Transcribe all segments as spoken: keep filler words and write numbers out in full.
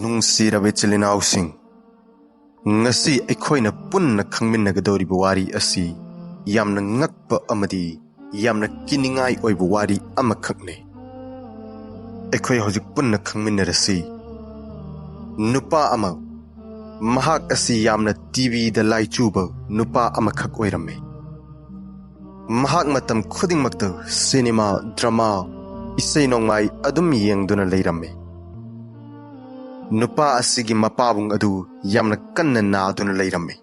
ꯅꯨꯡꯁꯤꯔꯕ ꯏꯆꯤꯜ ꯏꯅꯥꯎꯁꯤꯡ, ꯉꯁꯤ ꯑꯩꯈꯣꯏꯅ ꯄꯨꯟꯅ ꯈꯪꯃꯤꯟꯅꯒꯗꯧꯔꯤꯕ ꯋꯥꯔꯤ ꯑꯁꯤ ꯌꯥꯝꯅ ꯉꯛꯄ ꯑꯃꯗꯤ ꯌꯥꯝꯅ ꯀꯤꯅꯤꯡꯉꯥꯏ ꯑꯣꯏꯕ ꯋꯥꯔꯤ ꯑꯃꯈꯛꯅꯤ꯫ ꯑꯩꯈꯣꯏ ꯍꯧꯖꯤꯛ ꯄꯨꯟꯅ ꯈꯪꯃꯤꯟꯅꯔꯁꯤ꯫ ꯅꯨꯄꯥ ꯑꯃ, ꯃꯍꯥꯛ ꯑꯁꯤ ꯌꯥꯝꯅ ꯇꯤꯚꯤꯗ ꯂꯥꯏꯆꯨꯕ ꯅꯨꯄꯥ ꯑꯃꯈꯛ ꯑꯣꯏꯔꯝꯃꯤ꯫ ꯃꯍꯥꯛ ꯃꯇꯝ ꯈꯨꯗꯤꯡꯃꯛꯇ ꯁꯤꯅꯦꯃꯥ, ꯗ꯭ꯔꯃꯥ, ꯏꯁꯩ ꯅꯣꯡꯃꯥꯏ ꯑꯗꯨꯝ ꯌꯦꯡꯗꯨꯅ ꯂꯩꯔꯝꯃꯤ꯫ ꯅꯨꯄꯥ ꯑꯁꯤꯒꯤ ꯃꯄꯥꯕꯨꯡ ꯑꯗꯨ ꯌꯥꯝꯅ ꯀꯟꯅ ꯅꯥꯗꯨꯅ ꯂꯩꯔꯝꯃꯤ꯫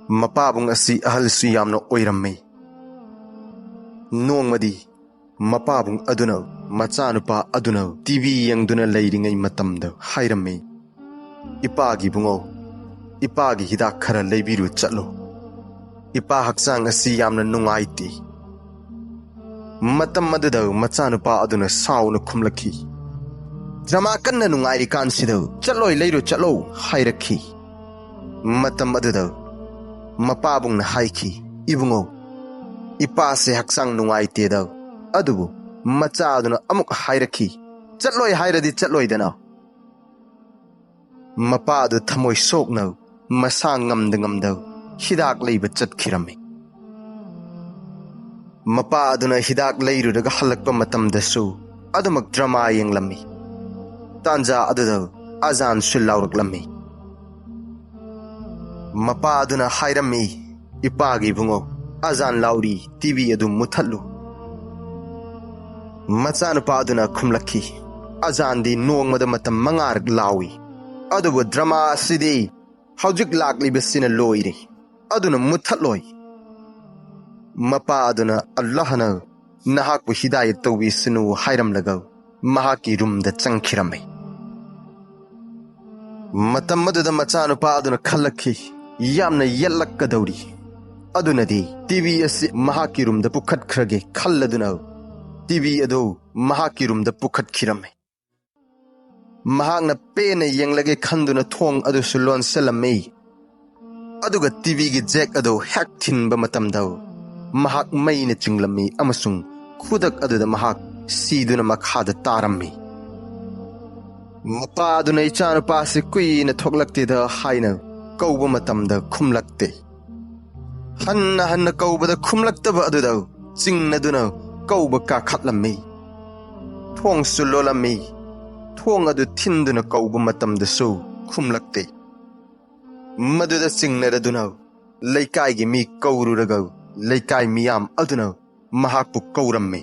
ꯃꯄꯥꯕꯨꯡ ꯑꯁꯤ ꯑꯍꯜꯁꯨ ꯌꯥꯝꯅ ꯑꯣꯏꯔꯝꯃꯤ꯫ ꯅꯣꯡꯃꯗꯤ ꯃꯄꯥꯕꯨꯡ ꯑꯗꯨꯅ ꯃꯆꯥꯅꯨꯄꯥ ꯑꯗꯨꯅ ꯇꯤꯚꯤ ꯌꯦꯡꯗꯨꯅ ꯂꯩꯔꯤꯉꯩ ꯃꯇꯝꯗ ꯍꯥꯏꯔꯝꯃꯤ, "ꯏꯄꯥꯒꯤ ꯏꯕꯨꯡꯉꯣ, ꯏꯄꯥꯒꯤ ꯍꯤꯗꯥꯛ ꯈꯔ ꯂꯩꯕꯤꯔꯨ ꯆꯠꯂꯨ꯫ ꯏꯄꯥ ꯍꯛꯆꯥꯡ ꯑꯁꯤ ꯌꯥꯝꯅ ꯅꯨꯡꯉꯥꯏꯇꯦ"꯫ ꯃꯇꯝ ꯑꯗꯨꯗ ꯃꯆꯥꯅꯨꯄꯥ ꯑꯗꯨꯅ ꯁꯥꯎꯅ ꯈꯨꯝꯂꯛꯈꯤ, "ꯗ꯭ꯔꯃꯥ ꯀꯟꯅ ꯅꯨꯡꯉꯥꯏꯔꯤꯀꯥꯟꯁꯤꯗ ꯆꯠꯂꯣꯏ, ꯂꯩꯔꯨ ꯆꯠꯂꯣ" ꯍꯥꯏꯔꯛꯈꯤ꯫ ꯃꯇꯝ ꯑꯗꯨꯗ ꯃꯄꯥꯕꯨꯡꯅ ꯍꯥꯏꯈꯤ, "ꯏꯕꯨꯡꯉꯣ, ꯏꯄꯥꯁꯦ ꯍꯛꯆꯥꯡ ꯅꯨꯡꯉꯥꯏꯇꯦꯗ"꯫ ꯑꯗꯨꯕꯨ ꯃꯆꯥ ꯑꯗꯨꯅ ꯑꯃꯨꯛ ꯍꯥꯏꯔꯛꯈꯤ, "ꯆꯠꯂꯣꯏ ꯍꯥꯏꯔꯗꯤ ꯆꯠꯂꯣꯏꯗꯅ"꯫ ꯃꯄꯥ ꯑꯗꯨ ꯊꯃꯣꯏ ꯁꯣꯛꯅ ꯃꯁꯥ ꯉꯝꯗ ꯉꯝꯗ ꯍꯤꯗꯥꯛ ꯂꯩꯕ ꯆꯠꯈꯤꯔꯝꯃꯤ꯫ ꯃꯄꯥ ꯑꯗꯨꯅ ꯍꯤꯗꯥꯛ ꯂꯩꯔꯨꯔꯒ ꯍꯜꯂꯛꯄ ꯃꯇꯝꯗꯁꯨ ꯑꯗꯨꯃꯛ ꯗ꯭ꯔꯃꯥ ꯌꯦꯡꯂꯝꯃꯤ꯫ ꯇꯥꯟꯖꯥ ꯑꯗꯨꯗ ꯑꯖꯥꯟꯁꯨ ꯂꯥꯎꯔꯛꯂꯝꯃꯤ꯫ ꯃꯄꯥ ꯑꯗꯨꯅ ꯍꯥꯏꯔꯝꯃꯤ, "ꯏꯄꯥꯒꯤ ꯏꯕꯨꯡꯉꯣ, ꯑꯖꯥꯟ ꯂꯥꯎꯔꯤ, ꯇꯤꯚꯤ ꯑꯗꯨ ꯃꯨꯊꯠꯂꯨ"꯫ ꯃꯆꯥꯅꯨꯄꯥ ꯑꯗꯨꯅ ꯈꯨꯝꯂꯛꯈꯤ, "ꯑꯖꯥꯟꯗꯤ ꯅꯣꯡꯃꯗ ꯃꯇꯝ ꯃꯉꯥꯔꯛ ꯂꯥꯎꯏ, ꯑꯗꯨꯕꯨ ꯗ꯭ꯔꯃꯥ ꯑꯁꯤꯗꯤ ꯍꯧꯖꯤꯛ ꯂꯥꯛꯂꯤꯕꯁꯤꯅ ꯂꯣꯏꯔꯦ, ꯑꯗꯨꯅ ꯃꯨꯊꯠꯂꯣꯏ"꯫ ꯃꯄꯥ ꯑꯗꯨꯅ ꯑꯜꯂꯥꯍꯅ ꯅꯍꯥꯛꯄꯨ ꯍꯤꯗꯥꯌꯠ ꯇꯧꯕꯤꯁꯅꯨ ꯍꯥꯏꯔꯝꯂꯒ ꯃꯍꯥꯛꯀꯤ ꯔꯨꯝꯗ ꯆꯪꯈꯤꯔꯝꯃꯤ꯫ ꯃꯇꯝ ꯑꯗꯨꯗ ꯃꯆꯥꯅꯨꯄꯥ ꯑꯗꯨꯅ ꯈꯜꯂꯛꯈꯤ, "ꯌꯥꯝꯅ ꯌꯦꯠꯂꯛꯀꯗꯧꯔꯤ"꯫ ꯑꯗꯨꯅꯗꯤ ꯇꯤꯚꯤ ꯑꯁꯤ ꯃꯍꯥꯛꯀꯤ ꯔꯨꯝꯗ ꯄꯨꯈꯠꯈ꯭ꯔꯒꯦ ꯈꯜꯂꯗꯨꯅ ꯇꯤꯚꯤ ꯑꯗꯨ ꯃꯍꯥꯛꯀꯤ ꯔꯨꯝꯗ ꯄꯨꯈꯠꯈꯤꯔꯝꯃꯤ꯫ ꯃꯍꯥꯛꯅ ꯄꯦꯟꯅ ꯌꯦꯡꯂꯒꯦ ꯈꯟꯗꯨꯅ ꯊꯣꯡ ꯑꯗꯨꯁꯨ ꯂꯣꯟꯁꯤꯜꯂꯝꯃꯤ꯫ ꯑꯗꯨꯒ ꯇꯤꯚꯤꯒꯤ ꯖꯦꯛ ꯑꯗꯨ ꯍꯦꯛ ꯊꯤꯟꯕ ꯃꯇꯝꯗ ꯃꯍꯥꯛ ꯃꯩꯅ ꯆꯤꯡꯂꯝꯃꯤ ꯑꯃꯁꯨꯡ ꯈꯨꯗꯛ ꯑꯗꯨꯗ ꯃꯍꯥꯛ ꯁꯤꯗꯨꯅ ꯃꯈꯥꯗ ꯇꯥꯔꯝꯃꯤ꯫ ꯃꯄꯥ ꯑꯗꯨꯅ ꯏꯆꯥꯅꯨꯄꯥꯁꯤ ꯀꯨꯏꯅ ꯊꯣꯛꯂꯛꯇꯦꯗ ꯍꯥꯏꯅ ꯀꯧꯕ ꯃꯇꯝꯗ ꯈꯨꯝꯂꯛꯇꯦ꯫ ꯍꯟꯅ ꯍꯟꯅ ꯀꯧꯕꯗ ꯈꯨꯝꯂꯛꯇꯕ ꯑꯗꯨꯗ ꯆꯤꯡꯅꯗꯨꯅ ꯀꯧꯕ ꯀꯥꯈꯠꯂꯝꯃꯤ꯫ ꯊꯣꯡꯁꯨ ꯂꯣꯜꯂꯝꯃꯤ꯫ ꯊꯣꯡ ꯑꯗꯨ ꯊꯤꯟꯗꯨꯅ ꯀꯧꯕ ꯃꯇꯝꯗꯁꯨ ꯈꯨꯝꯂꯛꯇꯦ꯫ ꯃꯗꯨꯗ ꯆꯤꯡꯅꯔꯗꯨꯅ ꯂꯩꯀꯥꯏꯒꯤ ꯃꯤ ꯀꯧꯔꯨꯔꯒ ꯂꯩꯀꯥꯏ ꯃꯤꯌꯥꯝ ꯑꯗꯨꯅ ꯃꯍꯥꯛꯄꯨ ꯀꯧꯔꯝꯃꯤ꯫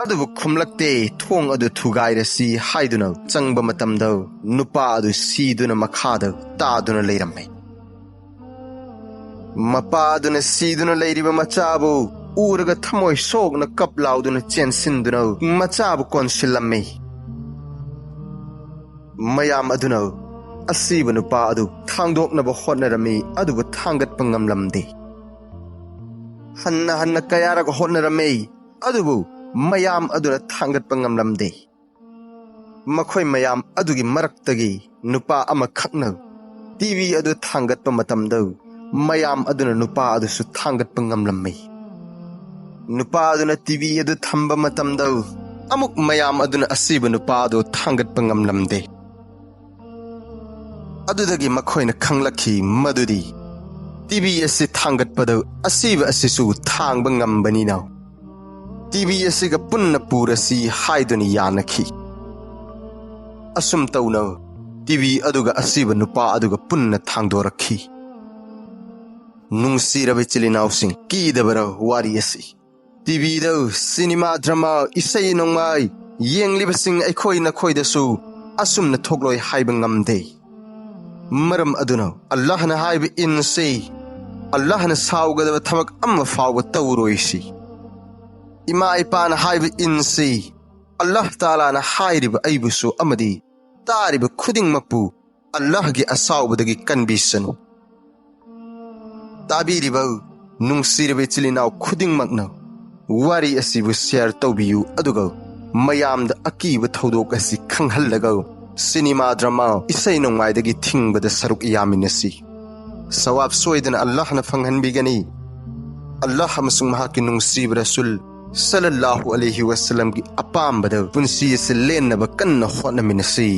ꯑꯗꯨꯕꯨ ꯈꯨꯝꯂꯛꯇꯦ꯫ ꯊꯣꯡ ꯑꯗꯨ ꯊꯨꯒꯥꯏꯔꯁꯤ ꯍꯥꯏꯗꯨꯅ ꯆꯪꯕ ꯃꯇꯝꯗ ꯅꯨꯄꯥ ꯑꯗꯨ ꯁꯤꯗꯨꯅ ꯃꯈꯥꯗ ꯇꯥꯗꯨꯅ ꯂꯩꯔꯝꯃꯤ꯫ ꯃꯄꯥ ꯑꯗꯨꯅ ꯁꯤꯗꯨꯅ ꯂꯩꯔꯤꯕ ꯃꯆꯥꯕꯨ ꯎꯔꯒ ꯊꯃꯣꯏ ꯁꯣꯛꯅ ꯀꯞ ꯂꯥꯎꯗꯨꯅ ꯆꯦꯟꯁꯤꯟꯗꯨꯅ ꯃꯆꯥꯕꯨ ꯀꯣꯟꯁꯤꯜꯂꯝꯃꯤ꯫ ꯃꯌꯥꯝ ꯑꯗꯨꯅ ꯑꯁꯤꯕ ꯅꯨꯄꯥ ꯑꯗꯨ ꯊꯥꯡꯗꯣꯛꯅꯕ ꯍꯣꯠꯅꯔꯝꯃꯤ, ꯑꯗꯨꯕꯨ ꯊꯥꯡꯒꯠꯄ ꯉꯝꯂꯝꯗꯦ꯫ ꯍꯟꯅ ꯍꯟꯅ ꯀꯌꯥꯔꯛ ꯍꯣꯠꯅꯔꯝꯃꯤ, ꯑꯗꯨꯕꯨ ꯃꯌꯥꯝ ꯑꯗꯨꯅ ꯊꯥꯡꯒꯠꯄ ꯉꯝꯂꯝꯗꯦ꯫ ꯃꯈꯣꯏ ꯃꯌꯥꯝ ꯑꯗꯨꯒꯤ ꯃꯔꯛꯇꯒꯤ ꯅꯨꯄꯥ ꯑꯃꯈꯛꯅ ꯇꯤꯚꯤ ꯑꯗꯨ ꯊꯥꯡꯒꯠꯄ ꯃꯇꯝꯗ ꯃꯌꯥꯝ ꯑꯗꯨꯅ ꯅꯨꯄꯥ ꯑꯗꯨꯁꯨ ꯊꯥꯡꯒꯠꯄ ꯉꯝꯂꯝꯃꯤ꯫ ꯅꯨꯄꯥ ꯑꯗꯨꯅ ꯇꯤꯚꯤ ꯑꯗꯨ ꯊꯝꯕ ꯃꯇꯝꯗ ꯑꯃꯨꯛ ꯃꯌꯥꯝ ꯑꯗꯨꯅ ꯑꯁꯤꯕ ꯅꯨꯄꯥ ꯑꯗꯨ ꯊꯥꯡꯒꯠꯄ ꯉꯝꯂꯝꯗꯦ꯫ ꯑꯗꯨꯗꯒꯤ ꯃꯈꯣꯏꯅ ꯈꯪꯂꯛꯈꯤ ꯃꯗꯨꯗꯤ ꯇꯤꯚꯤ ꯑꯁꯤ ꯊꯥꯡꯒꯠꯄꯗ ꯑꯁꯤꯕ ꯑꯁꯤꯁꯨ ꯊꯥꯡꯕ ꯉꯝꯕꯅꯤꯅ ꯇꯤꯚꯤ ꯑꯁꯤꯒ ꯄꯨꯟꯅ ꯄꯨꯔꯁꯤ ꯍꯥꯏꯗꯨꯅ ꯌꯥꯅꯈꯤ꯫ ꯑꯁꯨꯝ ꯇꯧꯅ ꯇꯤꯚꯤ ꯑꯗꯨꯒ ꯑꯁꯤꯕ ꯅꯨꯄꯥ ꯑꯗꯨꯒ ꯄꯨꯟꯅ ꯊꯥꯡꯗꯣꯔꯛꯈꯤ꯫ ꯅꯨꯡꯁꯤꯔꯕ ꯏꯆꯤꯜ ꯏꯅꯥꯎꯁꯤꯡ, ꯀꯤꯗꯕꯔ ꯋꯥꯔꯤ ꯑꯁꯤ? ꯇꯤꯚꯤꯗ ꯁꯤꯅꯦꯃꯥ, ꯗ꯭ꯔꯃꯥ, ꯏꯁꯩ ꯅꯣꯡꯃꯥꯏ ꯌꯦꯡꯂꯤꯕꯁꯤꯡ ꯑꯩꯈꯣꯏ ꯅꯈꯣꯏꯗꯁꯨ ꯑꯁꯨꯝꯅ ꯊꯣꯛꯂꯣꯏ ꯍꯥꯏꯕ ꯉꯝꯗꯦ꯫ ꯃꯔꯝ ꯑꯗꯨꯅ ꯑꯜꯂꯥꯍꯅ ꯍꯥꯏꯕ ꯏꯟꯁꯤ꯫ ꯑꯜꯂꯥꯍꯅ ꯁꯥꯎꯒꯗꯕ ꯊꯕꯛ ꯑꯃ ꯐꯥꯎꯕ ꯇꯧꯔꯣꯏꯁꯤ꯫ ꯏꯃꯥ ꯏꯄꯥꯅ ꯍꯥꯏꯕ ꯏꯟꯁꯤ꯫ ꯑꯜꯂꯥꯍ ꯇꯥꯂꯥꯅ ꯍꯥꯏꯔꯤꯕ ꯑꯩꯕꯨꯁꯨ ꯑꯃꯗꯤ ꯇꯥꯔꯤꯕ ꯈꯨꯗꯤꯡꯃꯛꯄꯨ ꯑꯜꯂꯥꯍꯒꯤ ꯑꯁꯥꯎꯕꯗꯒꯤ ꯀꯟꯕꯤꯁꯅꯨ꯫ ꯇꯥꯕꯤꯔꯤꯕ ꯅꯨꯡꯁꯤꯔꯕ ꯏꯆꯤꯜ ꯏꯅꯥꯎ ꯈꯨꯗꯤꯡꯃꯛꯅ ꯋꯥꯔꯤ ꯑꯁꯤꯕꯨ ꯁꯤꯌꯥꯔ ꯇꯧꯕꯤꯌꯨ, ꯑꯗꯨꯒ ꯃꯌꯥꯝꯗ ꯑꯀꯤꯕ ꯊꯧꯗꯣꯛ ꯑꯁꯤ ꯈꯪꯍꯜꯂꯒ ꯁꯤꯅꯦꯃꯥ, ꯗ꯭ꯔꯃꯥ, ꯏꯁꯩ ꯅꯣꯡꯃꯥꯏꯗꯒꯤ ꯊꯤꯡꯕꯗ ꯁꯔꯨꯛ ꯌꯥꯃꯤꯟꯅꯁꯤ꯫ ꯁꯋꯥꯕ ꯁꯣꯏꯗꯅ ꯑꯜꯂꯥꯍꯅ ꯐꯪꯍꯟꯕꯤꯒꯅꯤ꯫ ꯑꯜꯂꯥꯍ ꯑꯃꯁꯨꯡ ꯃꯍꯥꯛꯀꯤ ꯅꯨꯡꯁꯤꯕ ꯔꯁꯨꯜ ꯁꯜꯂꯜꯂꯥꯍꯨ ꯑꯂꯩꯍꯤ ꯋꯥꯁꯜꯂꯝꯒꯤ ꯑꯄꯥꯝꯕꯗ ꯄꯨꯟꯁꯤ ꯑꯁꯤ ꯂꯦꯟꯅꯕ ꯀꯟꯅ ꯍꯣꯠꯅꯃꯤꯟꯅꯁꯤ꯫